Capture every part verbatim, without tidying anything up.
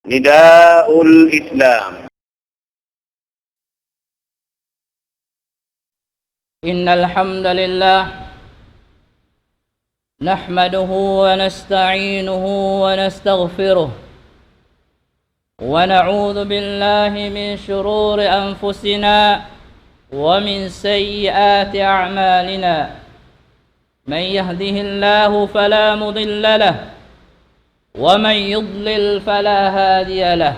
نداء الإسلام. إن الحمد لله نحمده ونستعينه ونستغفره، ونعوذ بالله من شرور أنفسنا ومن سيئات أعمالنا. من يهده الله فلا مضل له، ومن يضلل فلا هادي له.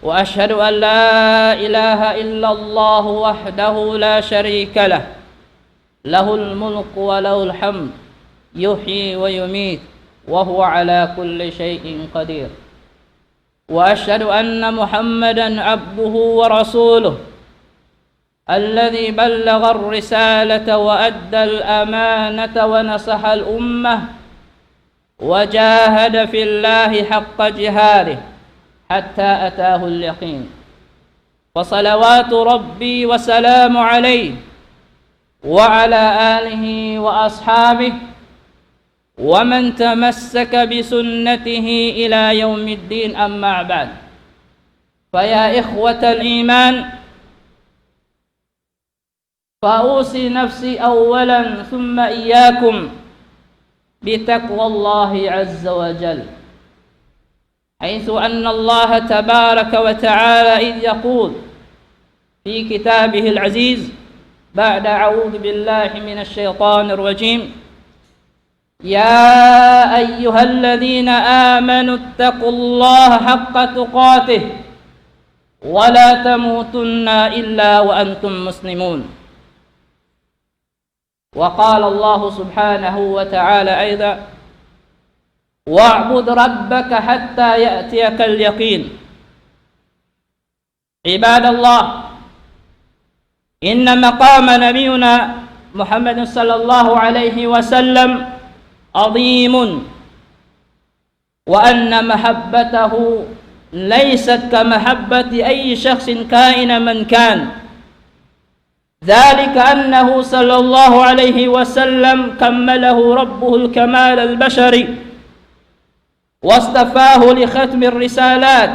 وأشهد أن لا إله إلا الله وحده لا شريك له، له الملك وله الحمد، يحيي ويميت، وهو على كل شيء قدير. وأشهد أن محمدا عبده ورسوله، الذي بلغ الرسالة وأدى الأمانة ونصح الأمة، وجاهد في الله حق جهاده حتى أتاه اليقين. فصلوات ربي وسلام عليه وعلى آله وأصحابه ومن تمسك بسنته إلى يوم الدين، أما بعد. فيا إخوة الإيمان، فأوصي نفسي أولا ثم إياكم بتقوى الله عز وجل، حيث أن الله تبارك وتعالى إذ يقول في كتابه العزيز بعد أعوذ بالله من الشيطان الرجيم: يا أيها الذين آمنوا اتقوا الله حق تقاته ولا تموتن إلا وأنتم مسلمون. وقال الله سبحانه وتعالى أيضا: واعبد ربك حتى يأتيك اليقين. عباد الله، إن مقام نبينا محمد صلى الله عليه وسلم عظيم، وأن محبته ليست كمحبة أي شخص كائنا من كان، ذلك أنه صلى الله عليه وسلم كمله ربه الكمال البشري، واصطفاه لختم الرسالات،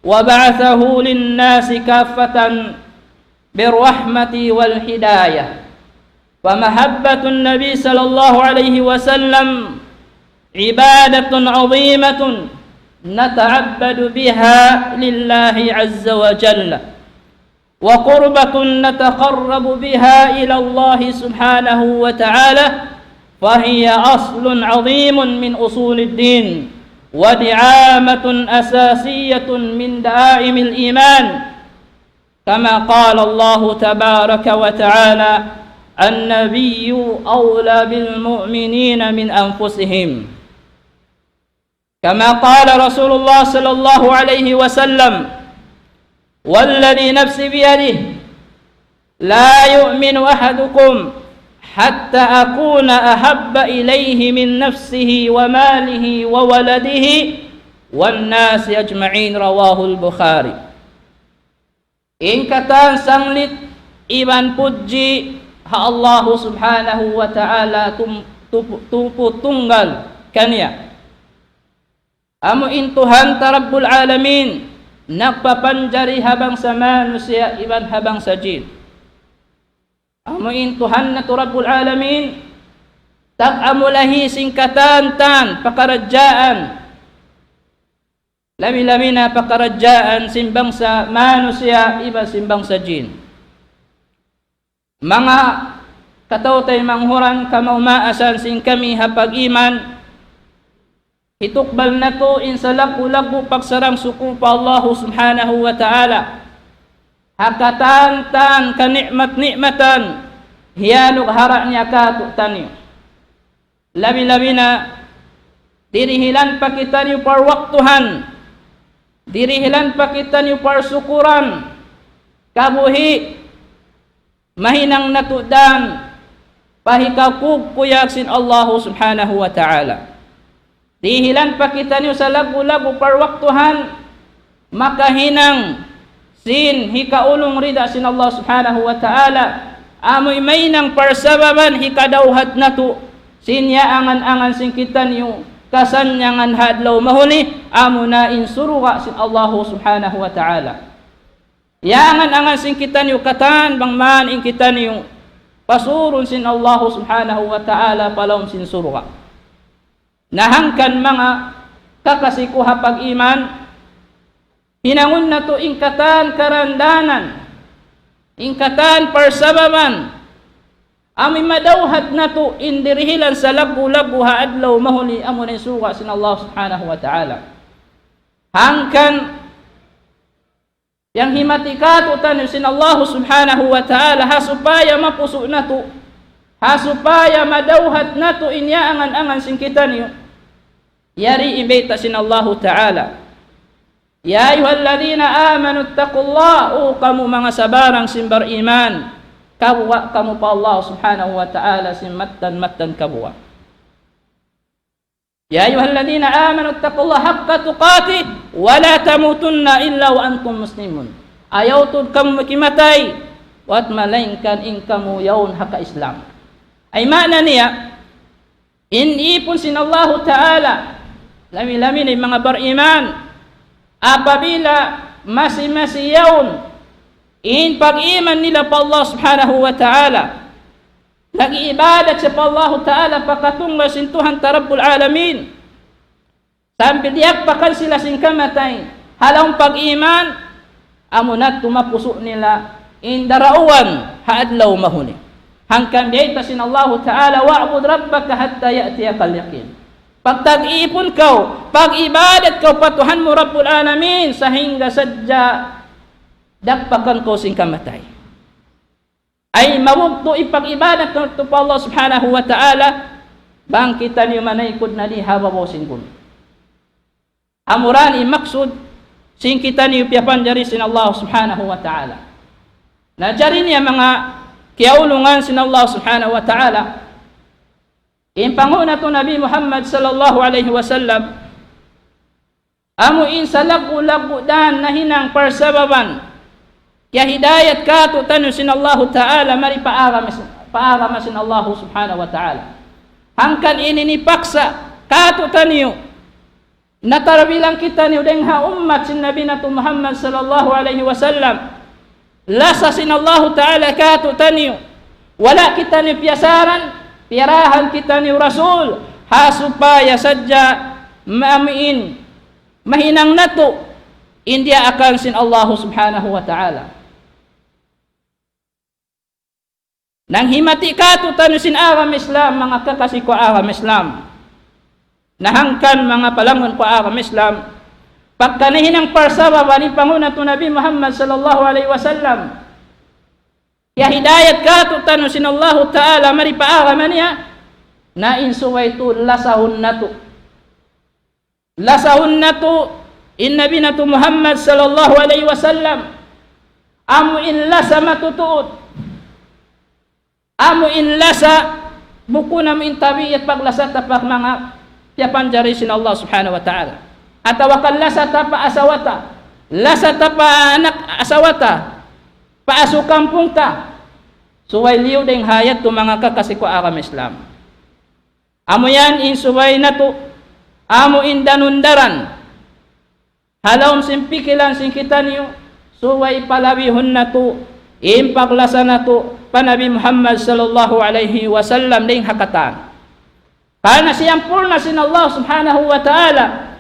وبعثه للناس كافة بالرحمة والهداية. فمحبة النبي صلى الله عليه وسلم عبادة عظيمة نتعبد بها لله عز وجل، وقربة نتقرب بها إلى الله سبحانه وتعالى، فهي أصل عظيم من أصول الدين، ودعامة أساسية من دعائم الإيمان، كما قال الله تبارك وتعالى: النبي أولى بالمؤمنين من أنفسهم. كما قال رسول الله صلى الله عليه وسلم: والذي نفسي بيده، لا يؤمن أحدكم حتى أكون أحب إليه من نفسه وماله وولده والناس أجمعين. رواه البخاري. In katan sanglit iban pudji ha Allahu Subhanahu wa Ta'ala tum-, tupu-, tupu tunggal kaniya. Amu in Tuhan ta Rabbul Alamin, nagpapanjari ha bangsa manusiya' iban ha bangsa jin. Amu in Tuhan natu' Rabbul Alamin, tag-amulahi sin katan-katan pakaradjaan, labi-labi na pakaradjaan sin bangsa manusiya' iban sin bangsa jin. Manga kataw-taymanghuran kamaas-maasan sin kami ha pag-iman, hitukbal natu' in salaggu'-laggu' pagsarang-sukul pa Allahu Subhanahu wa Ta'ala ha katan-katan kani'mat-ni'matan hiyanug ha ra niya kātu'niyu. Labi-labi na, dirihilan pa kitaniyu parwaktuhan, dirihilan pa kitaniyu parsukuran, kabuhi', mahinang natu' dan pa hikakugkuyag sin Allahu Subhanahu wa Ta'ala. Dihilan pa kitaniyu salaggu'-laggu' parwaktuhan, makahinang sin hikaulung rida sin Allah Subhanahu wa Ta'ala, amu in mahinang parsababan hikadawhat natu' sin yaangan-angan sin kitaniyu, kasannyangan ha adlaw mahuli, amuna in surga' sin Allahu Subhanahu wa Ta'ala. Iyangan-angan sin kitaniyu katan, bang man in kitaniyu pasurun sin Allahu Subhanahu wa Ta'ala pa lawm sin surga'. Na hangkan manga kakasi ku ha pag-iman, hinangun natu' in katan karandanan, in katan parsababan, amu in madawhat natu' in dirihilan salaggu'-laggu' ha adlaw mahuli, amuna in surga' sin Allah Subhanahu wa Ta'ala. Hangkan piyanghimati kātu'niyu sin Allah Subhanahu wa Ta'ala, ha supaya mapusu' natu', ha supaya madawhat natu' in iyaangan-angan sin kitaniyu. Yari in bayta' sin Allahu Ta'ala, يا أيها الذين آمنوا اتقوا الله, O kamu manga sabarang sin bariman, kabuga' kamu pa Allah Subhanahu wa Ta'ala sin mattan-mattan kabuga'. يا أيها الذين آمنوا اتقوا الله حق تقاته ولا تموتن إلا وأنتم مسلمون. Ayaw tuud kamu makimatay, buwat malaingkan in kamu yaun ha ka-Islam. Ay maana niya, in ipun sin Allahu Ta'ala, lami-lami na in manga bariman, apabila masi-masi yaun in pag-iman nila pa Allah Subhanahu wa Ta'ala, nag-iibadat siya pa Allahu Ta'ala, pakatunggal sin Tuhan ta Rabbul Alamin. Sambil diyagpakan sila sin kamatay ha lawm pag-iman, amuna tuud mapusu' nila in darauwan ha adlaw mahuli. Hangkan biyayta' sin Allahu Ta'ala, واعبد ربك حتى يأتيك اليقين. Pagtag-ipun kaw, pag-ibadat kaw pa Tuhan mu Rabbul Alamin, sahingga sadja dagpakan kaw sin kamatay. Ay mabugtu' in pag-ibadat natu' pa Allah Subhanahu wa Ta'ala, bang kitaniyu manaykud na di ha babaw sin gumi. Amura ini in maksud sin kitaniyu piyapanjari sin Allah Subhanahu wa Ta'ala. Na jari niya manga kiyaulungan sin Allah Subhanahu wa Ta'ala, in panghu' natu' Nabi Muhammad sallallahu alayhi wasallam, amu in salaggu'-laggu' dan nahinang parsababan, kiyahidayat kātu'niyu sin Allahu Ta'ala, mari pa agama, pa agama sin Allahu Subhanahu wa Ta'ala. Hangkan ini in paksa kātu'niyu, natarbilang kitaniyu dayn ha ummat sin Nabi natu' Muhammad sallallahu alayhi wasallam. Lasa sin Allahu Ta'ala kātu'niyu. Wala' kitaniyu piyasaran, piyarahan kitaniyu Rasul, ha supaya sadja maamin, mahinang natu' in diyaakan sin Allahu Subhanahu wa Ta'ala. Nanghimati kātu'niyu sin agama Islam, manga kakasi ku agama Islam. Na hangkan manga palanggun ku agama Islam, pagka nahinang parsababan in panghu' natu' Nabi Muhammad sallallahu alayhi wasallam, kiyahidayat kātu'niyu sin Allahu Ta'ala mari pa agama niya, na in subay tuud lasahun natu'. Lasahun natu' in Nabi natu' Muhammad sallallahu alayhi wasallam. Amu in lasa matutuud. Amu in lasa bukun amu in tabiat paglasa ta pa manga piyapanjari sin Allah Subhanahu wa Ta'ala. Atawa ka lasa ta pa asawa ta, lasa ta pa anak asawa ta, pa asu kampung ta. Subay liyu dayn ha yadtu manga kakasi ku agama Islam. Amu yan in subay natu', amu in danun-daran ha lawm sin pikilan sin kitaniyu, subay palabihun natu' in paglasa natu' pa Nabi Muhammad sallallahu alayhi wasallam dayn ha katan. Karna' siyampurna' sin Allah Subhanahu wa Ta'ala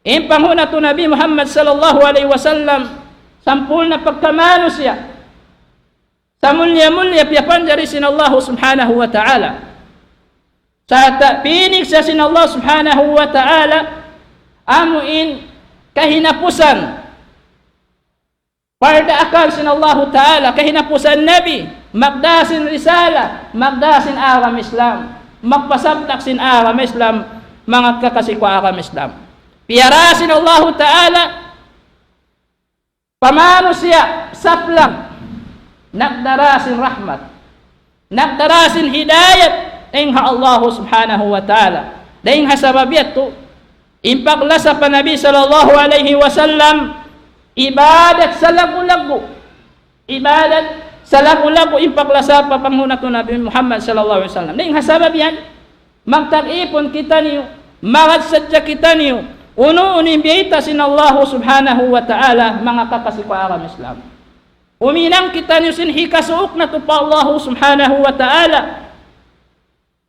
in panghu' natu' Nabi Muhammad sallallahu alayhi wasallam, sampurna' pagkamanusiya', samulliya-mulliya piyapanjari sin Allah Subhanahu wa Ta'ala. Sarta' piniksa' sin Allah Subhanahu wa Ta'ala amu in kahinapusan, pardaakan sin Allahu Ta'ala, kahinapusan Nabi, magdā sin risala, magdā sin agama Islam, magpasabda' sin agama Islam, manga kakasi ku agama Islam. Piyarā sin Allahu Ta'ala pa manusiya' saplang, nagdarā sin rahmat, nagdarā sin hidayat dayn ha Allahu Subhanahu wa Ta'ala. Dayn ha sabab yadtu, in paglasa pa Nabi sallallahu alayhi wasallam, ibadat salaggu'-laggu'. Ibadat salaggu'-laggu' in paglasa pa panghu' natu' Nabi Muhammad sallallahu alayhi wasallam. Dayn ha sabab yan, magtag-ipun kitaniyu, magad sadja kitaniyu, unu-unu in biyayta' sin Allahu Subhanahu wa Ta'ala, manga kakasi ku ha agama Islam. Huminang kitaniyu sin hikasuuk natu' pa Allahu Subhanahu wa Ta'ala.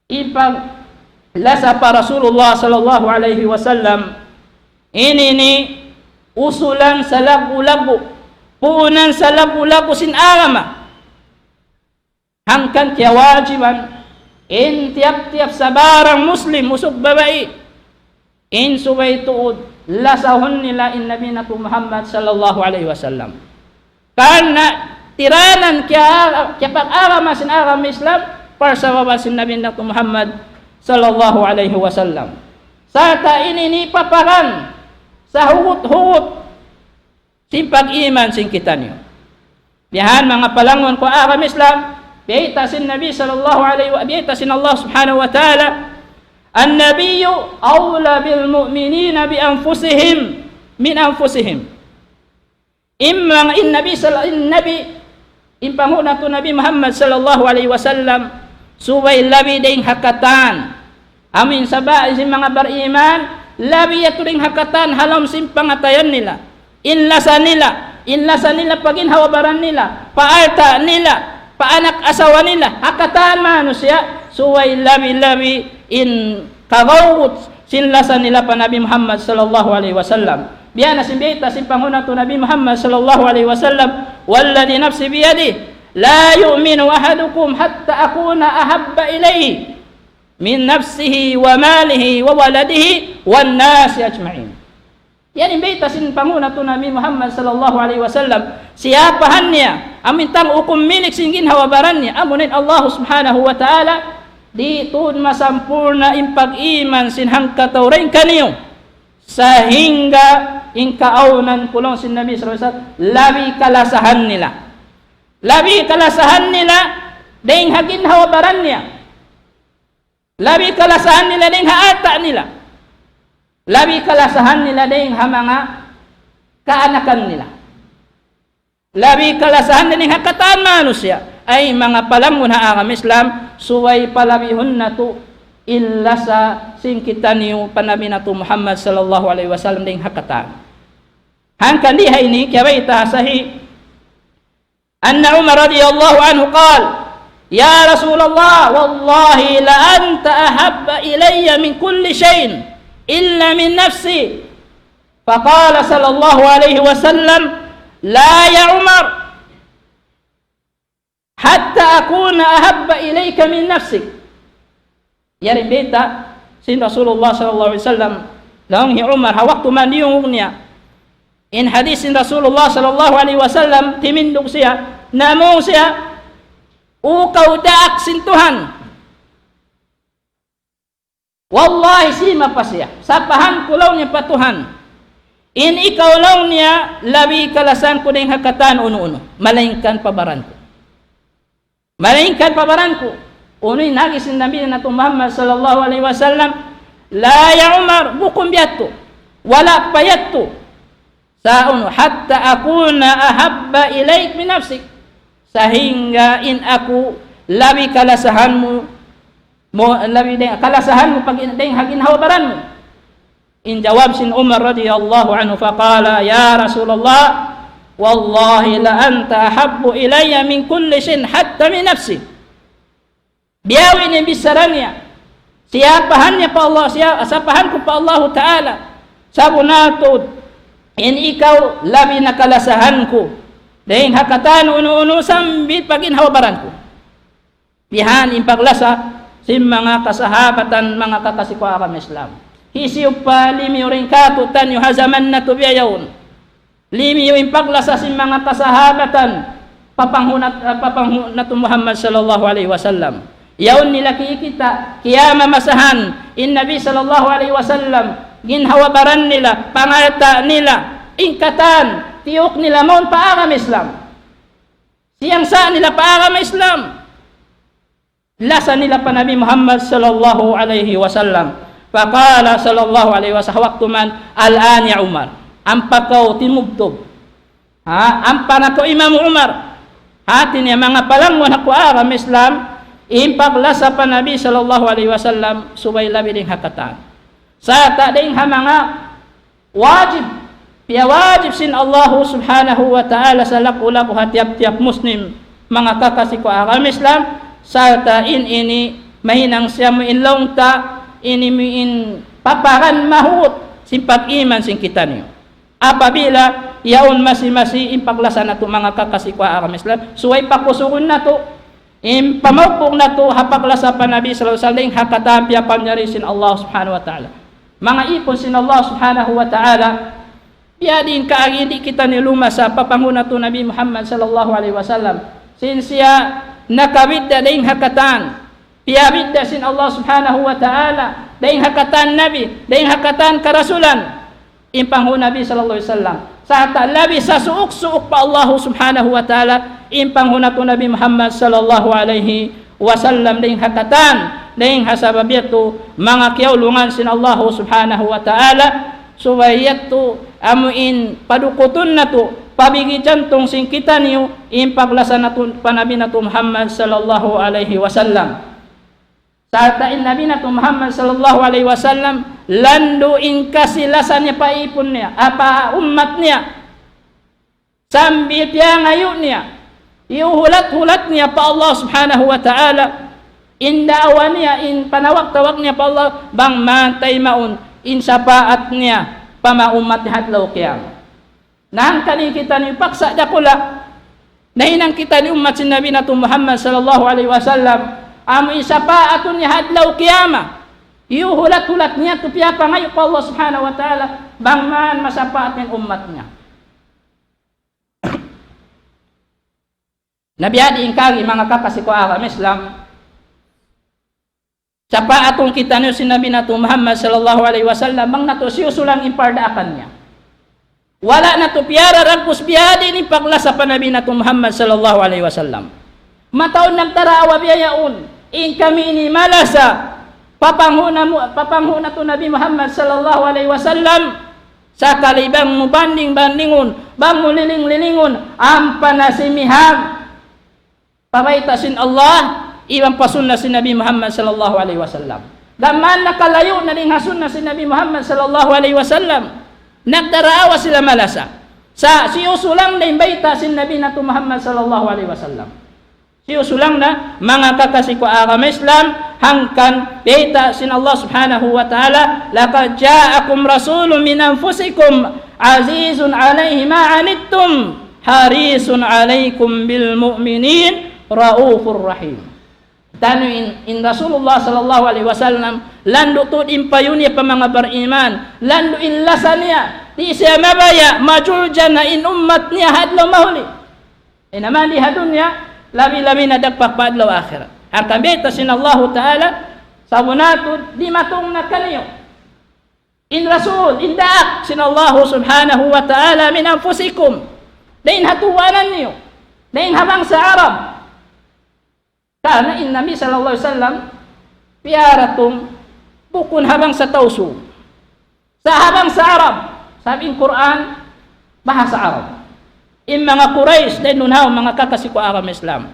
In paglasa pa Rasulullah sallallahu alayhi wasallam, ini ini usulan salaggu'-laggu', puunan salaggu'-laggu' sin agama. Hangkan kiyawajiban in tiyap-tiyap sabarang Muslim, usug babai, in subay tuud lasahun nila in Nabi natu' Muhammad sallallahu alayhi wasallam. Karna' tiranan kiya-, kiyapag-agama sin agama Islam, parsababan sin Nabi natu' Muhammad sallallahu alayhi wasallam. Sarta' ini ini paparan sahugut-hugut sin pag-iman sin kitaniyu. Biya' ha yan manga palanggun ku ha agama Islam, biyayta' sin Nabi sallallahu alayhi wa, biyayta' sin Allah Subhanahu wa Ta'ala, النبي أولى بالمؤمنين بأنفسهم من أنفسهم. In manga, in Nabi sal-, in Nabi, in panghu' natu' Nabi Muhammad sallallahu alayhi wasallam, subay labi dayn ha katan. Amu in sabab sin manga bariman, labi yadtu dayn ha katan ha lawm sin pangatayan nila. In lasa nila, in lasa nila pa ginhawa-baran nila, pa alta' nila, pa anak asawa nila, ha katan manusiya', subay labi-labi in kagawgut sin lasa nila pa Nabi Muhammad sallallahu alayhi wasallam. Biya' na sin biyayta' sin panghu' natu' Nabi Muhammad sallallahu alayhi wasallam, والذي نفسي بيده لا يؤمن أحدكم حتى أكون أحب إليه من نفسه وماله وولده والناس أجمعين. Yan in bayta' sin panghu' natu' Nabi Muhammad sallallahu alayhi wasallam, siyapahan niya, amu in tangku milik sin ginhawa-baran niya, amuna in Allah subhanahu wa ta'ala, di' tuud masampurna' in pag-iman sin hangkatau dayn kaniyu, sahingga in kaawnan kulung sin Nabi sallallahu alayhi wasallam, labi kalasahan nila. Labi kalasahan nila, dayn ha ginhawa-baran niya. Labi kalasahan nila dayn ha alta' nila. Labi kalasahan nila dayn ha manga kaanakan nila. Labi kalasahan nila dayn ha katan manusiya'. Ay manga palanggun ha agama Islam, subay palabihun natu' in lasa sin kitaniyu pa Nabi natu' Muhammad sallallahu alayhi wasallam dayn ha katan. Hangkan di ha ini, kiyabayta' sahih أن عمر رضي الله عنه قال: يا رسول الله، والله لأنت أحب إلي من كل شيء إلا من نفسي. فقال صلى الله عليه وسلم: لا يا عمر، حتى أكون أحب إليك من نفسك. Yari in bayta' sin Rasulullah sallallahu alayhi wasallam, laung hi Umar, ha waktu mandiyungug niya in hadith sin Rasulullah sallallahu alayhi wasallam, timindug siya, namung siya, "O kaw daak sin Tuhan. Wallahi," simapa siya, "sapahan ku," laung niya, "pa Tuhan, in ikaw," laung niya, "labi kalasahan ku dayn ha katan unu-unu, malaingkan pa baran ku." Malaingkan pa baran ku. Unu in agi sin Nabi natu' Muhammad sallallahu alayhi wasallam, "لا يا عمر, bukun biya' yadtu. Wala' pa yadtu. Sa' unu, حتى أكون أحب إليك من نفسك. Sahingga in aku labi kalasahan mu, mu, labi dayn, kalasahan mu pa gin-, dayn ha ginhawa-baran mu." In jawab sin Umar radiyallahu anhu, فقال: يا رسول الله، والله لأنت أحب إلي من كل شيء حتى من نفسي. Biya' ha yan in bichara niya. Siyapahan niya pa Allah, siya-, sapahan ku pa Allahu Ta'ala. Sabunnal tuud, in ikaw labi na kalasahan ku dayn ha katan unu-unu sambil pa ginhawa-baran ku. Bihan in paglasa sin manga kasahabatan, manga kakasi ku ha agama Islam. Hisiyu pa limiyu dayn kātu'niyu ha jaman natu' bihaun. Limiyu in paglasa sin manga kasahabatan, pa panghu' nat-, pa panghu' natu' Muhammad sallallahu alayhi wasallam. Yaun nila kikita', kiyamamasahan in Nabi sallallahu alayhi wasallam, ginhawa-baran nila, pangalta' nila, in katan, tiyuk nila mawn pa agama Islam. Siyangsa' nila pa agama Islam. Lasa nila pa Nabi Muhammad sallallahu alayhi wasallam. فقال صلى الله عليه وسلم, waktu man, الآن يا عمر. Ampa kaw timubtub. Ha, ampa na kaw Imam Umar. Hati niya manga palanggun ha agama Islam, in paglasa pa Nabi sallallahu alayhi wasallam, subay labi dayn ha katan. Sarta' dayn ha manga wajib, piyawajib sin Allahu Subhanahu wa Ta'ala salaku-laku ha tiyap-tiyap Muslim, manga kakasi ku agama Islam, sarta' in ini mahinang siya mu in laung ta, ini mu in paparan mahut sin pag-iman sin kitaniyu. Apabila yaun masi-masi in paglasa natu' manga kakasi ku agama Islam, subay pakusugun natu', in pamaugbug natu' ha paglasa pa Nabi sallallahu alayhi wasallam, ha katan piyapanjari sin Allah Subhanahu wa Ta'ala. Manga ipun sin Allah Subhanahu wa Ta'ala, biya' diin kaagi di' kitaniyu lumasa pa panghu' natu' Nabi Muhammad sallallahu alayhi wasallam. Sin siya nakabidda' dayn ha katan piyabidda' sin Allah Subhanahu wa Ta'ala, dayn ha katan Nabi, dayn ha katan karasulan, in panghu' Nabi sallallahu alayhi wasallam. Sarta' labi sasuuk-suuk pa Allah Subhanahu wa Ta'ala, in panghu' natu' Nabi Muhammad sallallahu alayhi wasallam, dayn ha katan, dayn ha sabab yadtu, manga kiyaulungan sin Allah Subhanahu wa Ta'ala, subay yadtu amu in padukutun natu', pabigi jantung sin kitaniyu, in paglasa natu' pa Nabi natu' Muhammad sallallahu alayhi wasallam. Sarta' in Nabi natu' Muhammad sallallahu alayhi wasallam, landu' in kasi-lasa niya pa ipun niya, apa ummat niya. Sambil piyangayu' niya, iyuhulat-hulat niya pa Allah Subhanahu wa Ta'ala, in da'wa niya, in panawag-tawag niya pa Allah, bang man taymaun in sapaat niya pa manga ummat niya ha adlaw kiyamat. Na hangkan in kitaniyu paksa' dakula', nahinang kitaniyu ummat sin Nabi natu' Muhammad sallallahu alayhi wasallam, amu in sapaatun niya ha adlaw kiyamat, iyuhulat-hulat niya tu piyapangayu' pa Allah Subhanahu wa Ta'ala, bang man masapaat in ummat niya. Na biya' diin kaagi manga kakasi ku agama Islam, sapaatun kitaniyu sin Nabi natu' Muhammad sallallahu alayhi wasallam, bang natu' siyusulang in pardaakan niya. Wala' natu' piyararagbus biya' diin in paglasa pa Nabi natu' Muhammad sallallahu alayhi wasallam. Mataud nagdarawa biya' yaun, in kami ini malasa pa panghu' namu-, pa panghu' natu' Nabi Muhammad sallallahu alayhi wasallam, sakali bang mu banding-bandingun, bang mu liling-lilingun, ampa na simihag pa bayta' sin Allah, iban pa sunna sin Nabi Muhammad sallallahu alayhi wasallam. Gam man nakalayu' na dayn ha sunna sin Nabi Muhammad sallallahu alayhi wasallam, nagdarawa sila malasa. Sa' siyusulang na in bayta' sin Nabi natu' Muhammad sallallahu alayhi wasallam. Siyusulang na, manga kakasi ku agama Islam, hangkan bayta' sin Allah Subhanahu wa Ta'ala, لقد جاءكم رسول من أنفسكم عزيز عليه ما عنتم حريص عليكم بالمؤمنين رءوف رحيم. Tanu in, in Rasulullah sallallahu alayhi wasallam, landu' tuud in payu niya pa manga bariman, landu' in lasa niya, di' siya mabaya', majuljana in ummat niya ha adlaw mahuli. Ina man di ha dunya, labi-labi na dagpak pa adlaw akhirat. Hangkan bayta' sin Allahu Ta'ala, sabunnal tuud, dimatung na kaniyu in Rasul, in daak sin Allahu Subhanahu wa Ta'ala, من أنفسكم. Dayn ha tuhanan niyu. Dayn ha bangsa Arab. Karna' in Nabi sallallahu alayhi wasallam, piyaratung bukun ha bangsa Tausug. Sa' ha bangsa Arab, sabab in Qur'an, bahasa Arab. In manga Quraysh, dayn duun ha manga kakasi ku agama Islam.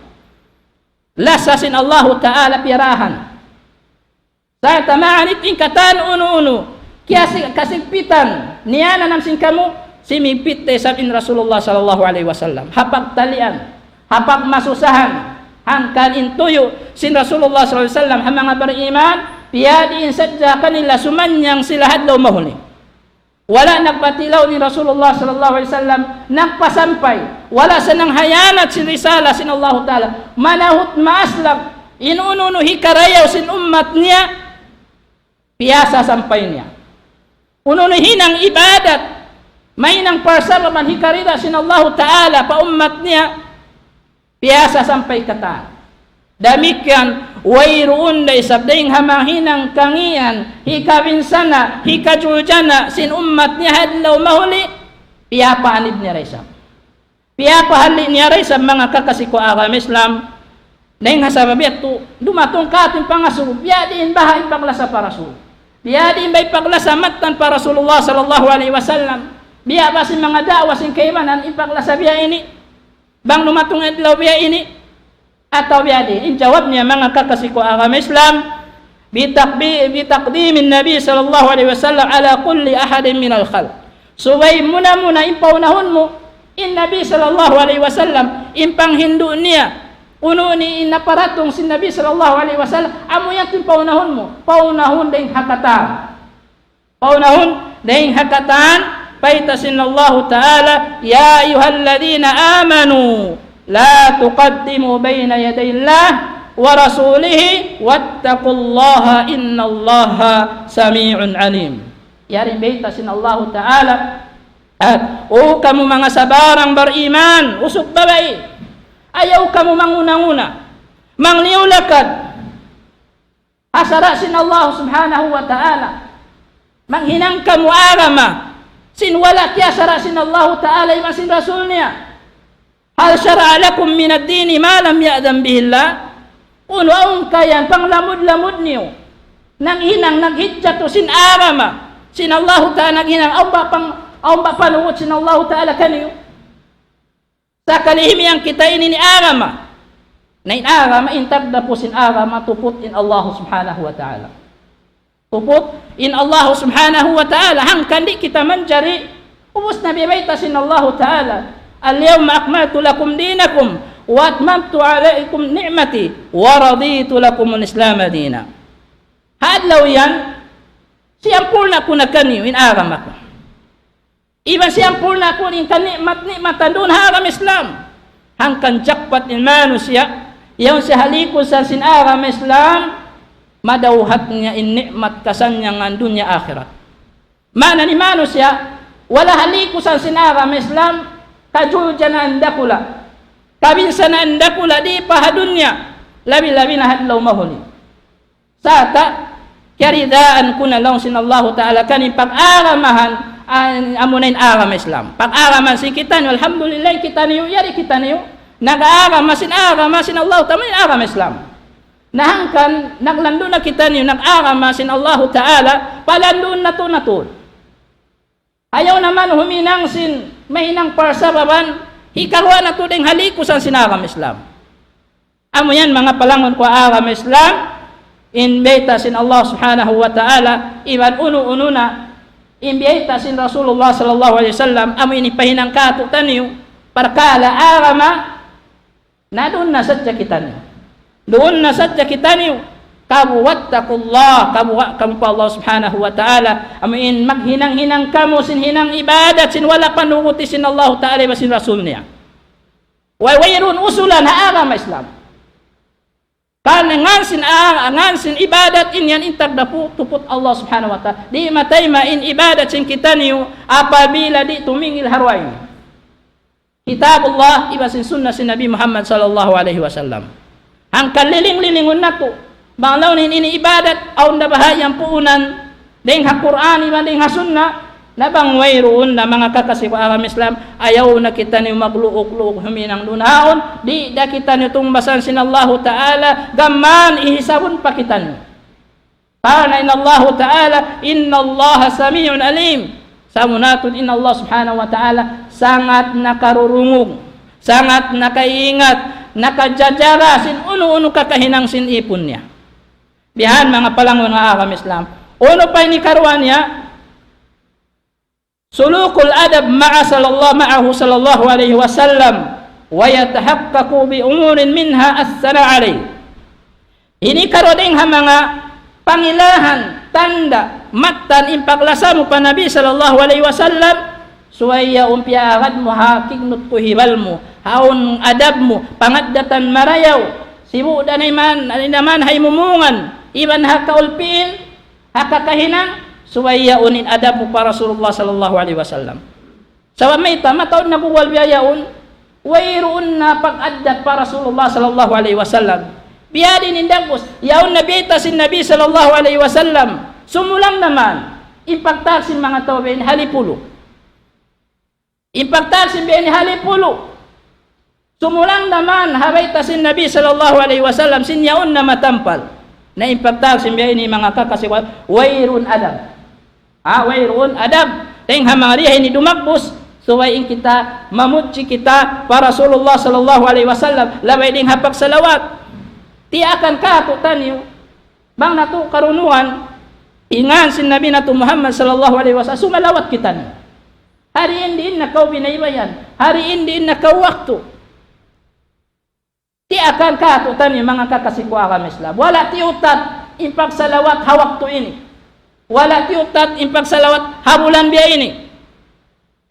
Lasa sin Allahu Ta'ala piyarahan. Sa' tamaan in katan unu-unu, kiyasi-, kasigpitan, niyananam sin kamu, simigpit da isab in Rasulullah sallallahu alayhi wasallam. Ha pagtalian, ha pagmasusahan, hangkan in tuyu' sin Rasulullah sallallahu alayhi wasallam, ha manga bariman, biya' diin sadja kanila sumannang sila ha adlaw mahuli. Wala' nagpatilaw in Rasulullah sallallahu alayhi wasallam, nagpasampay. Wala' siya nanghiyanat sin risala sin Allahu Ta'ala. Manahut maaslam, in unu-unu hikarayaw sin ummat niya, piyasasampay niya. Unu-unu hinang ibadat, mahinang parsarban hikarida sin Allahu Ta'ala pa ummat niya, piyasasampay katan. Damikkiyan, wayruun da isab dayn ha manga hinang kangīan, hikabinsana', hikajuljana', sin ummat niya ha adlaw mahuli, piyapaanib niya da isab. Piyapahalli' niya da isab manga kakasi ku agama Islam. Dayn ha sabab yadtu, dumatung katu' in pangasubu, biya' diin baha' in paglasa pa Rasul. Biya' diin baha' in paglasa mattan pa Rasulullah sallallahu alayhi wasallam. Biya' ba sin manga da'wa sin kaibanan in paglasa biya' ini. Bang dumatung adlaw biya' ini, atawa biya' diin? In jawab niya manga kakasi ku agama Islam, بتقدي-، بتقديم النبي صلى الله عليه وسلم على كل أحد من الخلق. Subay muna-muna in paunahun mu in Nabi sallallahu alayhi wasallam, in panghindu' niya, unu in naparatung sin Nabi sallallahu alayhi wasallam, amu yan in paunahun mu, paunahun dayn ha katan. Paunahun dayn ha katan, bayta' sin Allahu Ta'ala, يا أيها الذين آمنوا لا تقدموا بين يدي الله ورسوله واتقوا الله إن الله سميع عليم. Yari in bayta' sin Allahu Ta'ala, at, O kamu manga sabarang bariman, usug babai, ayaw kamu manguna-nguna, mangliyu-lakad ha sara' sin Allah Subhanahu wa Ta'ala. Manghinang kamu agama sin wala' kiyasara' sin Allahu Ta'ala iban sin Rasul niya. هل شرع لكم من الدين ما لم يأذن به الله؟ Unu awn kayan panglamud-lamud niyu naghinang, naghijatu sin agama sin Allahu Ta'ala, naghinang awn ba pang-, awn ba panuhut sin Allahu Ta'ala kaniyu? Sakali himiyang kita ini in agama. Na in agama, in tagdapu sin agama, tuput in Allah Subhanahu wa Ta'ala. Tuput in Allah Subhanahu wa Ta'ala. Hangkan di' kita manjari, ubus na biya' bayta' sin Allahu Ta'ala, اليوم أكملت لكم دينكم وأتممت عليكم نعمتي ورضيت لكم الإسلام دينا. Ha adlaw yan, siyampurna' ku na kaniyu in agama ku. Iban siyampurna' ku in kani'mat-ni'matan duun ha agama Islam. Hangkan jakpat in manusiya', yaun siya ha likusan sin agama Islam, madawhat niya in ni'mat kasannyangan dunya akhirat. Maana niya in manusiya', wala' ha likusan sin agama Islam, kajuljanaan dakula', kabinsanaan dakula', di' pa ha dunya, labi-labi na ha adlaw mahuli. Sarta', kiyaridaan ku na laung sin Allahu Ta'ala kaniyu in pag-agamahan, an-, amuna in agama Islam. Pag-agamahan sin kitaniyu, alhamdulillah, kitaniyu, yari kitaniyu, nag-agama sin agama sin Allahu Ta'ala, in agama Islam. Na hangkan, naglandu' na kitaniyu, nag-agama sin Allahu Ta'ala, palanduun natu', natu'. Ayaw naman huminang sin mahinang parsababan, hikaruwa natu' dayn ha likusan sin agama Islam. Amu yan, manga palangun ku ha agama Islam, in bayta' sin Allah Subhanahu wa Ta'ala, iban unu-unu na, in bayta' sin Rasulullah sallallahu alayhi wasallam, amu ini pahinang kātu'niyu, parkala' agama, na duun na sadja kitaniyu. Duun na sadja kitaniyu. Kamu واتقوا الله, kamu, kamu pa Allah Subhanahu wa Ta'ala. Amu in maghinang-hinang kamu sin hinang ibadat sin wala' panuhuti sin Allahu Ta'ala iban sin Rasul niya. Way, wayruun usulan ha agama Islam. Karna' ngan sin, ah, ngan sin ibadat in yan in tagdapu tuput Allah Subhanahu wa Ta'ala. Di' matayma' in ibadat sin kitaniyu apabila di' tumingil ha duwa ini. Kitabullah, iban sin sunnah sin Nabi Muhammad sallallahu alayhi wasallam. Hangkan liling-lilingun natu'. Bang laung niya in ini ibadat, awn da baha' yan puunan, dayn ha Qur'an, iban dayn ha sunnah, na bang wayruun na manga kakasi ku agama Islam, ayaw na kitaniyu magluuk-luuk huminang duun ha yaun, di' da kitaniyu tungbasan sin Allahu Ta'ala, gam mayan hihisabun pa kitaniyu. Karna' in Allahu Ta'ala, إن الله سميع عليم. Sabunnal tuud in Allah Subhanahu wa Ta'ala sangat nakarurungug, sangat nakaiingat, nakajajaga sin unu-unu kakahinang sin īpun niya. Biya' ha yan manga palangun ha agama Islam. Unu pa in hikaruwa niya? سلوك الأدب مع صلى الله، معه صلى الله عليه وسلم، ويتحقق بأمور منها الثناء عليه. Ini hikaruwa dayn ha manga pangilahan, tanda', mattan in paglasa mu pa Nabi sallallahu alayhi wasallam, subay yaun piyaagad mu ha kignut kuhibal mu, ha awn adab mu, pangaddatan marayaw, sibu' da na iman, na iman ha imumungan, iban ha kaulpiin, ha kakahinang, subay yaun in adab mu pa Rasulullah sallallahu alayhi wasallam. Sabab mayta', mataud na buwal biya' yaun, wayruun na pag-addat pa Rasulullah sallallahu alayhi wasallam. Biya' diin in dagbus, yaun na bayta' sin Nabi sallallahu alayhi wasallam, sumulang na man in pagtag sin manga tau biya' ini ha lipulu. In pagtag sin biya' ini ha lipulu. Sumulang na man ha bayta' sin Nabi sallallahu alayhi wasallam sin yaun na matampal. Na in pagtag sin biya' ini manga kakasi ku, wayruun adab. Ha, wayruun adab. Dayn ha manga dihil ini dumagbus, subay in kita, mamudji kita pa Rasulullah sallallahu alayhi wasallam, labay dayn ha pagsalawat. Tiyaakan kātu'niyu, Bang natu' karungugan in ngan sin Nabi natu' Muhammad sallallahu alayhi wasallam, sumalawat kitaniyu. Hari in diin na kaw binaybayan, hari in diin na kaw waktu. Tiyaakan katu'niyu manga kakasi ku agama Islam. Wala' tiyutat in pagsalawat ha waktu ini. Wala' tiyutat in pagsalawat ha bulan biya' ini.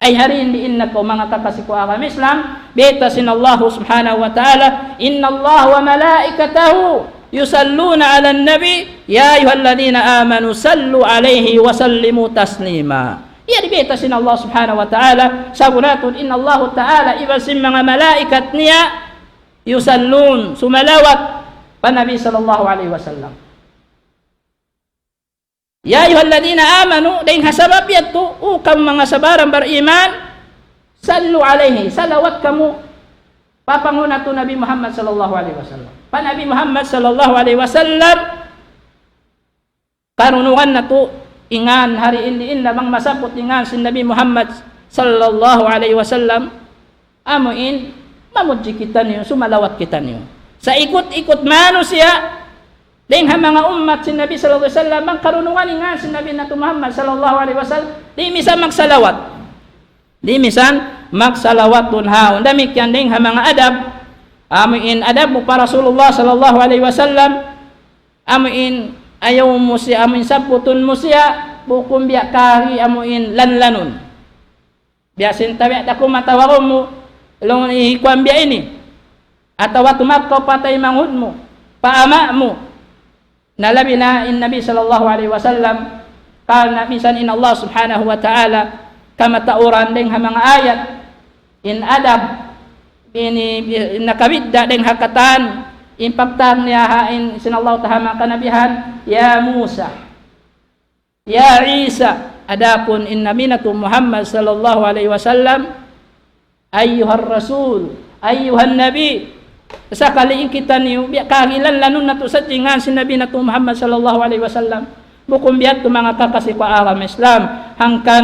Ay hari in diin na kaw manga kakasi ku agama Islam, bayta' sin Allah subhanahu wa ta'ala, إن الله وملائكته يصلون على النبي يا أيها الذين آمنوا صلوا عليه وسلموا تسليما. Yari bayta' sin Allah subhanahu wa ta'ala, sabunnal in Allah ta'ala iban sin manga malaikat niya, يصلون, sumalawat pa Nabi sallallahu alayhi wasallam. يا أيها الذين آمنوا, dayn ha sabab yadtu, O kamu manga sabarang bariman, صلوا عليه, salawat kamu pa panghu' natu' Nabi Muhammad sallallahu alayhi wasallam. Pa Nabi Muhammad sallallahu alayhi wasallam, karungugan natu' in ngan hari in diin na bang masabbut in ngan sin Nabi Muhammad sallallahu alayhi wasallam, amu in mamudji kitaniyu, sumalawat kitaniyu. Sa' ikut-ikut manusiya', dayn ha manga ummat sin Nabi sallallahu alayhi wasallam, bang karungugan in ngan sin Nabi natu' Muhammad sallallahu alayhi wasallam, di' misan magsalawat. Di' misan magsalawat duun ha yaun. Damikkiyan dayn ha manga adab, amu in adab mu pa Rasulullah sallallahu alayhi wasallam, amu in ayaw mu siya, amu in sabbutun mu siya, bukun biya' kari amu in lanlanun. Biya' sin tabiat aku matawagun mu, laung niya kuwan biya' ini. Atawa tumakkaw pa taymanghud mu, pa ama' mu. Na labi na in Nabi sallallahu alayhi wasallam, karna' minsan in Allah subhanahu wa ta'ala, kamatauran dayn ha manga ayat, in adab, ini, in nakabidda' dayn ha katan, in pagtawag niya ha in sin Allah ta'ala ha manga kanabihan, يا موسى, يا عيسى, adapun in Nabi natu' Muhammad sallallahu alayhi wasallam, أيها الرسول، أيها النبي. Sakali in kitaniyu, biya' kagilan lanun natu' sadja in ngan sin Nabi natu' Muhammad sallallahu alayhi wasallam. Bukun biya' yadtu manga kakasi ku agama Islam. Hangkan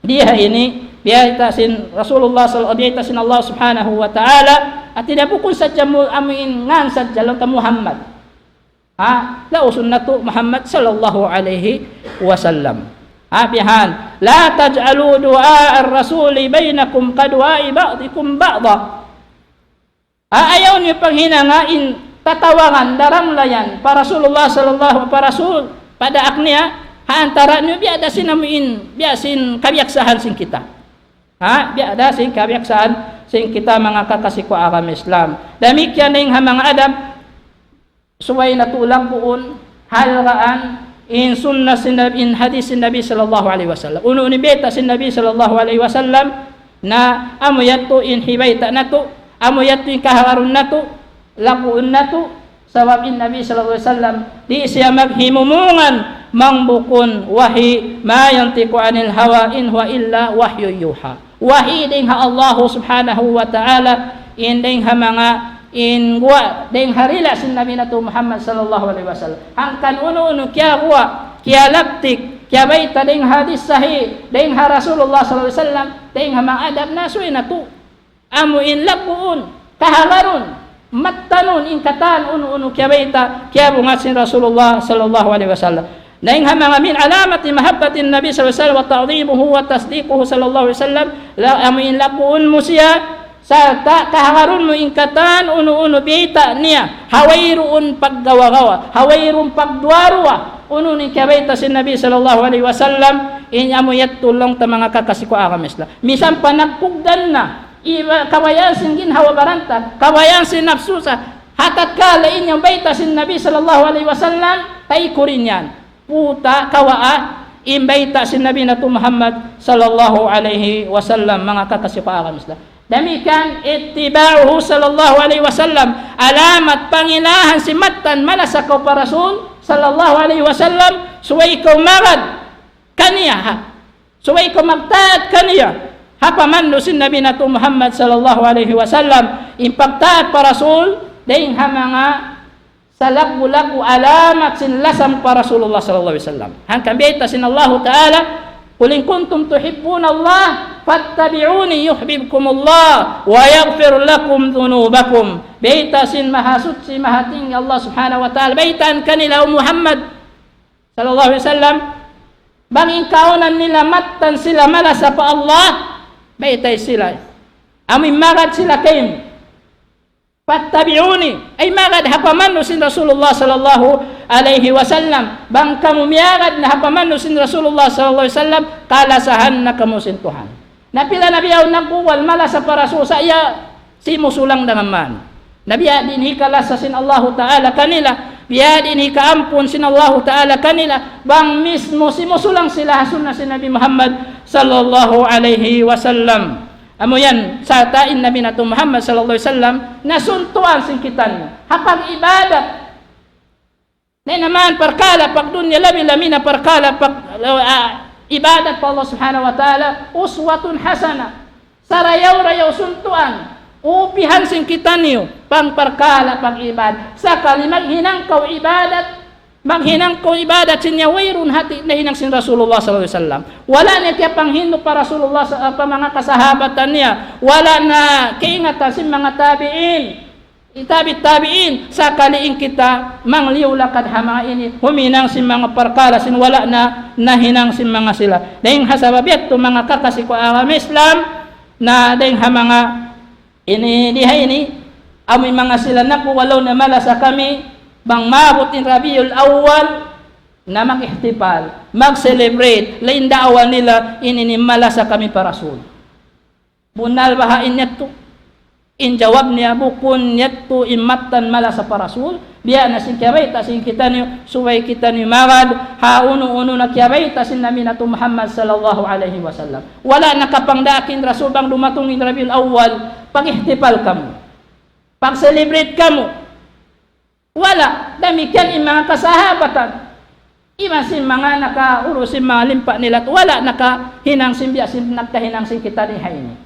di ha ini, biyayta' sin Rasulullah sal-, biyayta' sin Allah subhanahu wa ta'ala. Hati niya bukun sadja mu, amu in ngan sadja laung ta Muhammad. Ha? Lausun natu' Muhammad sallallahu alayhi wasallam. Ha, bihan. لا تجعلوا دعاء الرسول بينكم كدعاء بعضكم بعضا. Ha, ayaw niyu panghinanga in tatawagan, daranglayan, pa Rasulullah sallallahu, pa Rasul, pa daak niya, ha antara niyu biya' da sin amu in, biya' sin kabiyaksahan sin kita. Ha, biya' da sin kabiyaksahan sin kita manga kakasi ku agama Islam. Damikkiyan dayn ha manga adab, subay natu' lagguun, halgaan, in sunnah sin Nabi, in hadith sin Nabi sallallahu alayhi wasallam. Unu-unu in bayta' sin Nabi sallallahu alayhi wasallam, na amu yadtu in hibayta' natu', amu yadtu in kahagarun natu', lagguun natu', sabab in Nabi sallallahu alayhi wasallam, di' siya maghimumungan, bang bukun wahi, ما ينطق عن الهوى إن هو إلا وحي يوحى. Wahi dayn ha Allah subhanahu wa ta'ala, in dayn ha manga, in guwa', dayn ha dila' sin Nabi natu' Muhammad sallallahu alayhi wasallam. Hangkan unu-unu kiyaguwa', kiyalaptik, kiyabayta' dayn ha hadith sahih, dayn ha Rasulullah sallallahu alayhi wasallam, dayn ha manga adab na subay natu'. Amu in lagguun, kahagarun, mattanun in katan unu-unu kiyabayta', kiyabungat sin Rasulullah sallallahu alayhi wasallam. Dayn ha manga من علامة محبة النبي صلى الله عليه وسلم وتعظيمه وتصديقه صلى الله عليه وسلم, la-, amu in lagguun mu siya, sarta' kahagarun mu in katan unu-unu biyayta' niya, ha wayruun paggawa-gawa, ha wayruun pagduwa-ruwa, unu-unu in kiyabayta' sin Nabi sallallahu alayhi wasallam, in amu yadtu laung ta manga kakasi ku agama Islam. Misan pa nagkugdan na, iba, kabayaan sin ginhawa-baran ta, kabayaan sin napsu sa, ha tatkala in yan bayta' sin Nabi sallallahu alayhi wasallam, taykurin yan. Puta', kawaa, in bayta' sin Nabi natu' Muhammad sallallahu alayhi wasallam, manga kakasi ku agama Islam. Damikkiyan, اتباعه صلى الله عليه وسلم, alamat pangilahan sin mattan malasa kaw pa Rasul sallallahu alayhi wasallam, subay kaw magad kaniya, ha. Subay kaw magtaat kaniya. Ha pamandu' sin Nabi natu' Muhammad sallallahu alayhi wasallam. In pagtaat pa Rasul, dayn ha manga salaggu'-laggu' alamat sin lasa mu pa Rasulullah sallallahu alayhi wasallam. Hangkan biyayta' sin Allahu Ta'ala, قل إن كنتم تحبون الله فاتبعوني يحببكم الله ويغفر لكم ذنوبكم. Bayta' sin Mahasuchi, Mahatinggi Allah Subhanahu wa Ta'ala. Baytaan kanila, O Muhammad sallallahu alayhi wasallam, bang in kaawnan nila mattan sila malasa pa Allah, baytai sila. Amu in magad sila kaymu. فاتبعوني, ay magad ha pamanu sin Rasulullah sallallahu alayhi wasallam. Bang kamu miyagad na ha pamanu sin Rasulullah sallallahu alayhi wasallam, kalasahan na kamu sin Tuhan. Na pila na biya' nagguwal malasa pa Rasul, sa' iya simusulang dangan man. Na biya' diin hikalasa sin Allahu Ta'ala kanila, biya' diin hikaampun sin Allahu Ta'ala kanila, bang mismu simusulang sila ha sunna sin Nabi Muhammad sallallahu alayhi wasallam. Amu yan, sarta' in Nabi natu' Muhammad sallallahu alayhi wasallam, nasuntuan sin kitaniyu ha pag-ibadat. Na in amu in parkala' pagdunya, labi-labi na parkala' pag, ah, ibadat pa Allah Subhanahu wa Ta'ala, uswatun hasana. Sarayaw-rayaw suntuan, upihan sin kitaniyu, bang parkala' pag-ibadat. Sakali maghinang kaw ibadat, maghinang kaw ibadat sin niya wayruun hati nahinang sin Rasulullah sallallahu alayhi wasallam. Wala' niya kiyapanghindu' pa Rasulullah sa-, pa manga kasahabatan niya. Wala' na kaingatan sin manga tabi'in. Tabi' tabi'in, sakali in kita mangliyu-lakad ha manga ini, huminang sin manga parkala' sin wala' na nahinang sin manga sila. Dayng ha sabab yadtu manga kakasi ku agama Islam, na dayng ha manga ini, di ha ini, amu in manga sila naku' walaw na malasa kami, bang maabut in Rabiul Awwal, na mag-ihtifal, mag-celebrate, laung daawa nila, ini, ini malasa kami pa Rasul. Bunnal baha' in yadtu? In jawab niya, bukun yadtu in mattan malasa pa Rasul, biya' na sin kiyabayta' sin kitaniyu, subay kitaniyu magad ha unu-unu na kiyabayta' sin Nabi natu' Muhammad sallallahu alayhi wasallam. Wala' nakapangdaak in Rasul bang dumatung in Rabiul Awwal, pag-ihtifal kamu. Pag-celebrate kamu. Wala', damikkiyan in manga kasahabatan. Iban sin manga nakaurus sin manga limpa nila, wala' nakahinang sin biya' sin nakahinang sin kita di ha ini.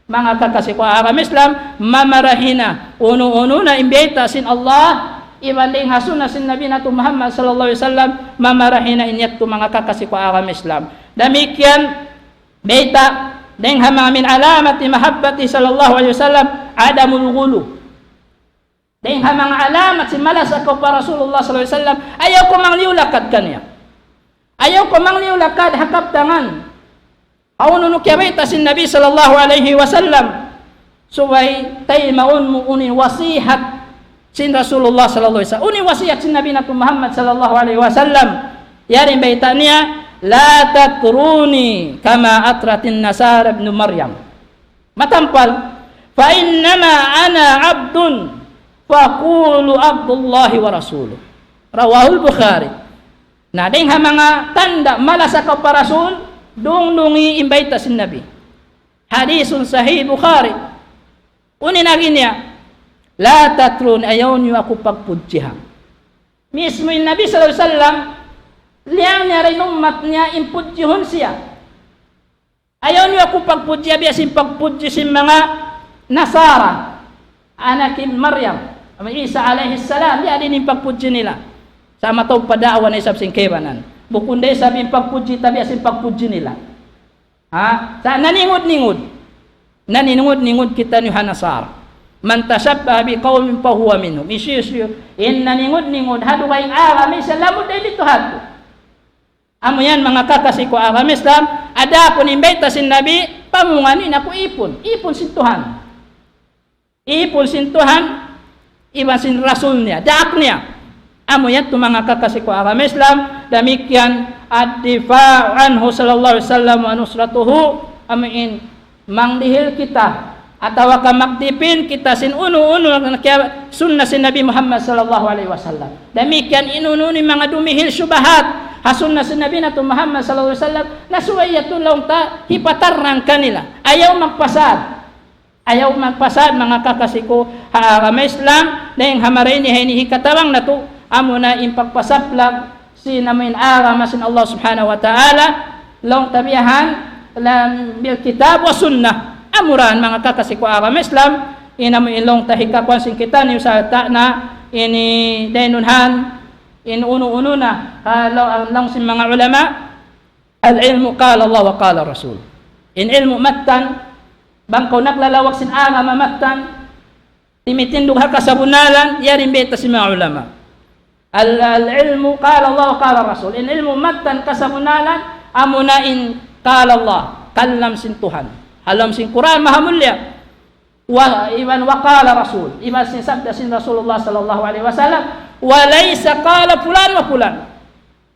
Manga kakasi ku agama Islam, mamarahi na, unu-unu na in bayta' sin Allah, iban dayng ha sunna sin Nabi natu' Muhammad sallallahu alayhi wasallam, mamarahi na in yadtu manga kakasi ku agama Islam. Damikkiyan, bayta', dayng ha manga من علامات محبته صلى الله عليه وسلم عدم الغلو. Dayng ha manga alamat sin malasa kaw pa Rasulullah sallallahu alayhi wasallam, ayaw kaw mangliyu-lakad kaniya. Ayaw kaw mangliyu-lakad ha kabtangan. Awn unu kiyabayta' sin Nabi sallallahu alayhi wasallam. Subay taymaun mu unu in wasihat sin Rasulullah sallallahu alayhi wasallam. Unu in wasihat sin Nabi natu' Muhammad sallallahu alayhi wasallam. Yari in bayta' niya, لا تطروني كما أطرت النصارى ابن مريم. Matampal, فإنما أنا عبد فقولوا عبد الله ورسوله. رواه البخاري. Na, dayng ha manga tanda' malasa kaw pa Rasul, dungdungi in bayta' sin Nabi. Hadithun sahih Bukhari. Unu in agi niya, لا تطروني, ayaw niyu aku pagpudjihan. Mismu in Nabi sallallahu alayhi wasallam, liyang niya da in ummat niya in pudjihun siya. Ayaw niyu aku pagpudji, biya' sin pagpudji sin manga Nasara. Anak hi Maryam, Isa alayhi salam, biya' diin in pagpudji nila. Sa' mataud pa daawa na isab sin kaibanan. Bukun da isab in pagpudji ta biya' sin pagpudji nila. Ha? Sa' naningud-ningud. Naningud-ningud kitaniyu ha Nasara. من تشبه بقوم فهو منهم. Hisiyu-siyu in naningud-ningud ha dugaing agama Islam, lamud da in didtu ha yadtu. Amu yan manga kakasi ku agama Islam, adapun in bayta' sin Nabi, pamungan in aku ipun, ipun sin Tuhan. Ipun sin Tuhan, iban sin Rasul niya, daak niya. Amu yadtu manga kakasi ku agama Islam, damikkiyan الدفاع عنه صلى الله عليه وسلم ونصرته, amu in mangdihil kita, atawa ka magdipin kita sin unu-unu na kiya-, sunna sin Nabi Muhammad sallallahu alayhi wasallam. Damikkiyan in unu-unu in manga dumihil shubahat ha sunna sin Nabi natu' Muhammad sallallahu alayhi wasallam, na subay yadtu laung ta hipatarrang kanila. Ayaw magpasad. Ayaw magpasad, manga kakasi ku ha agama Islam, dayng ha marayaw ini ha ini hikatabang natu', amuna in pagpasaplag sin amu in agama sin Allah Subhanahu wa Ta'ala, laung ta biya' han, lam bil kitab wa sunnah. Amura yan manga kakasi ku agama Islam, in amu in laung ta hikakuan sin kitaniyu sarta' na ini daynun han, in unu-unu na, ha, laung, laung sin manga ulama, العلم قال الله وقال الرسول. In ilmu' mattan, bang kaw naglalawag sin agama mattan, timitindug ha kasabunnalan, yari in bayta' sin manga ulama. Al-, al-ilmu qala Allah wa qala Rasul. In ilmu' mattan kasabunnalan, amuna in qala Allah, kalam sin Tuhan. Ha lawm sin Qur'an, maha mulia. Wa, iban wa qala Rasul. Iban sin sabda sin Rasulullah sallallahu alayhi wasallam. Wa laysa qala fulan wa fulan.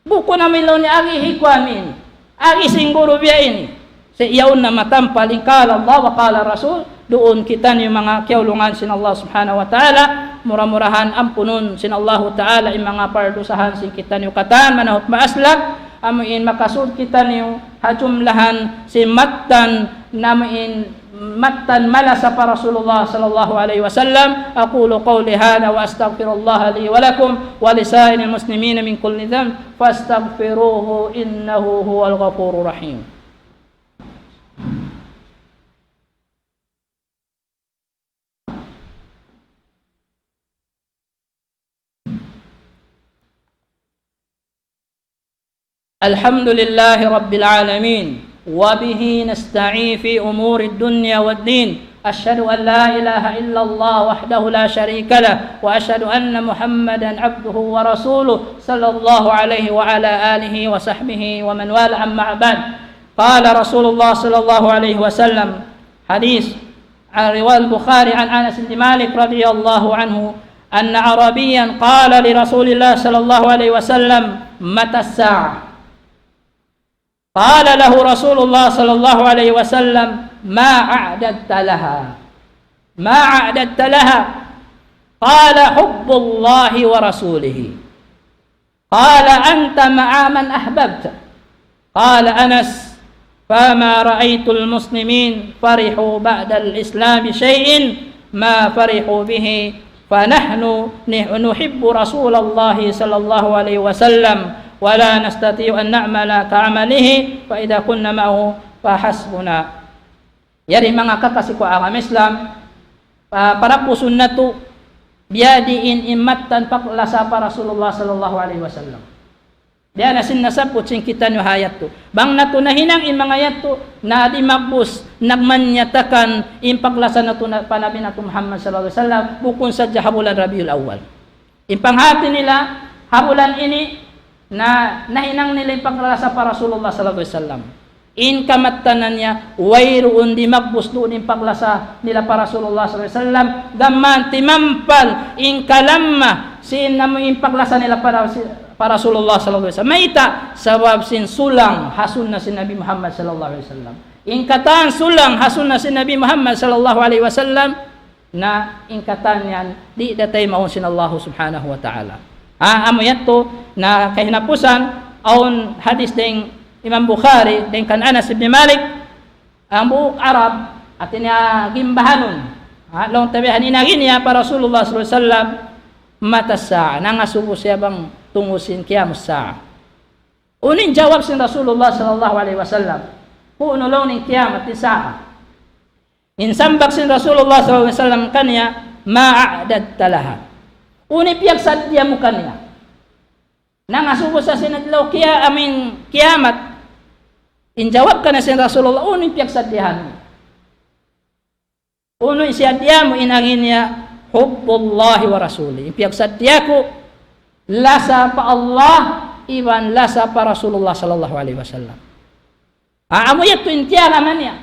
Bukun amu in laung niya agi hi kuwan ini, agi sin guru biya' ini. Sa' yaun na matampal in qala Allah wa qala Rasul, duun kitaniyu manga kiyaulungan sin Allah Subhanahu wa Ta'ala, mura-murahan ampunun sin Allahu Ta'ala in manga pardusahan sin kitaniyu katan, manahut maaslab, amu in makasud kitaniyu ha jumlahan sin mattan, na amu in mattan malasa pa Rasulullah sallallahu alayhi wasallam. أقول قولي هذا وأستغفر الله لي ولكم ولسائر المسلمين من كل ذنب فاستغفروه إنه هو الغفور الرحيم. الحمد لله رب العالمين، وبه نستعين في أمور الدنيا والدين. أشهد أن لا إله إلا الله وحده لا شريك له، وأشهد أن محمدا عبده ورسوله، صلى الله عليه وعلى آله وصحبه ومن والاه، أما بعد. قال رسول الله صلى الله عليه وسلم، حديث رواه البخاري عن أنس بن مالك رضي الله عنه أن أعرابيا قال لرسول الله صلى الله عليه وسلم: متى الساعة؟ قال له رسول الله صلى الله عليه وسلم: ما أعددت لها؟ ما أعددت لها؟ قال: حب الله ورسوله. قال: أنت مع من أحببت. قال أنس: فما رأيت المسلمين فرحوا بعد الإسلام بشيء ما فرحوا به، فنحن نح-، نحب رسول الله صلى الله عليه وسلم ولا نستطيع أن نعمل كعمله، فإذا كنا معه فحسبنا. Yari manga kakasi ku agama Islam, pa-, parapusun natu', biya' diin in mattan paglasa pa Rasulullah sallallahu alayhi wasallam. Biya' na sin nasabbut sin kitaniyu ha yadtu. Bang natu' nahinang in manga yadtu, na dimagbus, nagmanyatakan in paglasa natu' na, pa Nabi natu' Muhammad sallallahu alayhi wasallam, bukun sadja ha bulan Rabiul Awwal. In panghati nila, ha bulan ini, na nahinang nila in paglasa pa Rasulullah sallallahu alayhi wasallam. In kamattanan niya, wayruun dimagbus duun in paglasa nila pa Rasulullah sallallahu alayhi wasallam, gam mayan timampal in kalamma sin amu in paglasa nila pa Ras-, pa Rasulullah sallallahu alayhi wasallam. Mayta'? Sabab sin sulang ha sunna sin Nabi Muhammad sallallahu alayhi wasallam. In katan sulang ha sunna sin Nabi Muhammad sallallahu alayhi wasallam, na in katan yan, di' da taymaun sin Allahu Subhanahu wa Ta'ala. Ha, amu yadtu, na kahinapusan, awn hadis dayn Imam Bukhari, dayn kan Anas ibn Malik, hambuuk Arab, hati niya gimbahanun. Ha, laung ta biya' ha ini, in agi niya pa Rasulullah sallallahu alayhi wasallam, متى الساعة, nangasubu siya bang tungud sin qiyamus sa'a. Unu in jawab sin Rasulullah sallallahu alayhi wasallam? Unu laung niya in kiyamat, in sa'a? In sambag sin Rasulullah sallallahu alayhi wasallam kaniya, ما أعددت لها. Unu in piyagsaddiya mu kaniya? Nangasubu sa sin adlaw kiya-, amu in kiyamat. In jawab kaniya sin Rasulullah, unu in piyagsaddiyahan mu? Unu in siyaddiya mu? In agi niya, حب الله ورسوله. In piyagsaddiya ku, lasa pa Allah, iban lasa pa Rasulullah sallallahu alayhi wasallam. Ah, amu yadtu in tiyagama niya.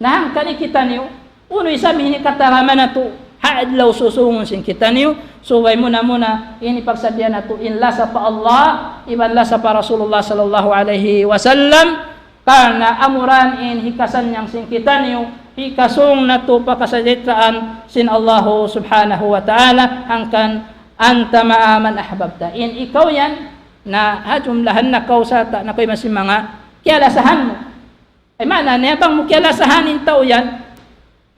Na hangkan kitaniyu, unu isab in hikatagama natu', ha adlaw susungun sin kitaniyu, subay muna-muna, in pagsaddiya natu', in lasa pa Allah, iban lasa pa Rasulullah sallallahu alayhi wasallam, karna' amura in hikasanyang sin kitaniyu, hikasung natu' pa kasajahitraan sin Allahu Subhanahu wa Ta'ala, hangkan أنت مع من أحببت. In ikaw yan, na ha jumlahan na kaw sa ta-, na kaw iban sin manga kiyalasahan mu. Ay, maana niya, bang mu kiyalasahan in tau yan,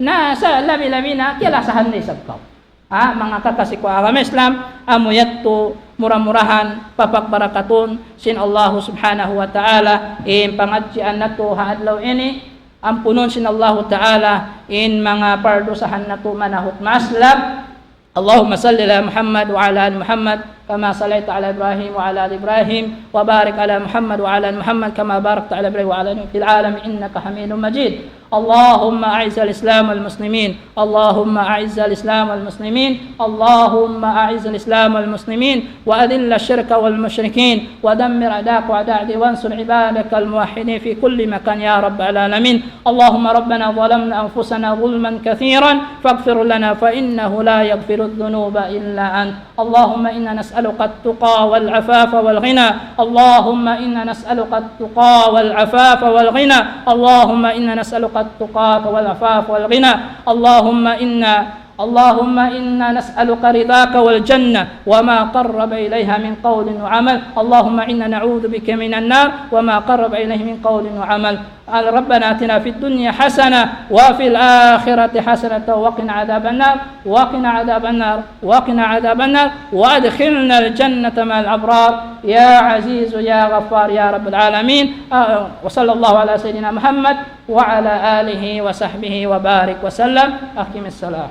na sa labi-labi na kiyalasahan na isab kaw. Ha, manga kakasi ku agama Islam, amu yadtu mura-murahan papagbarakatun sin Allahu Subhanahu wa Ta'ala in pangadjian natu' ha adlaw ini, ampunun sin Allahu Ta'ala in manga pardusahan natu' manahut maaslab, اللهم صل على محمد وعلى آل محمد كما صليت على إبراهيم وعلى آل إبراهيم، وبارك على محمد وعلى آل محمد كما باركت على إبراهيم وعلى آل إبراهيم في العالمين إنك حميد مجيد. اللهم أعز الإسلام والمسلمين، اللهم أعز الإسلام والمسلمين، اللهم أعز الإسلام والمسلمين، وأذل الشرك والمشركين، ودمر أعداءك وأعداء الدين، وانصر عبادك الموحدين في كل مكان يا رب العالمين. اللهم ربنا ظلمنا أنفسنا ظلما كثيرا فاغفر لنا فإنه لا يغفر الذنوب إلا أنت. اللهم إنا نسألك التقى والعفاف والغنى. اللهم إنا نسألك التقى والعفاف والغنى. اللهم إنا نسألك التقى والعفاف والغنى. اللهم إنا اللهم إنا نسألك رضاك والجنة وما قرب إليها من قول وعمل. اللهم إنا نعوذ بك من النار وما قرب إليه من قول وعمل. ربنا آتنا في الدنيا حسنة وفي الآخرة حسنة وقنا عذاب النار، وقنا عذاب النار، وقنا عذاب النار، وأدخلنا الجنة مع الأبرار يا عزيز يا غفار يا رب العالمين. آه، وصلى الله على سيدنا محمد وعلى آله وصحبه وبارك وسلم. أقم الصلاة.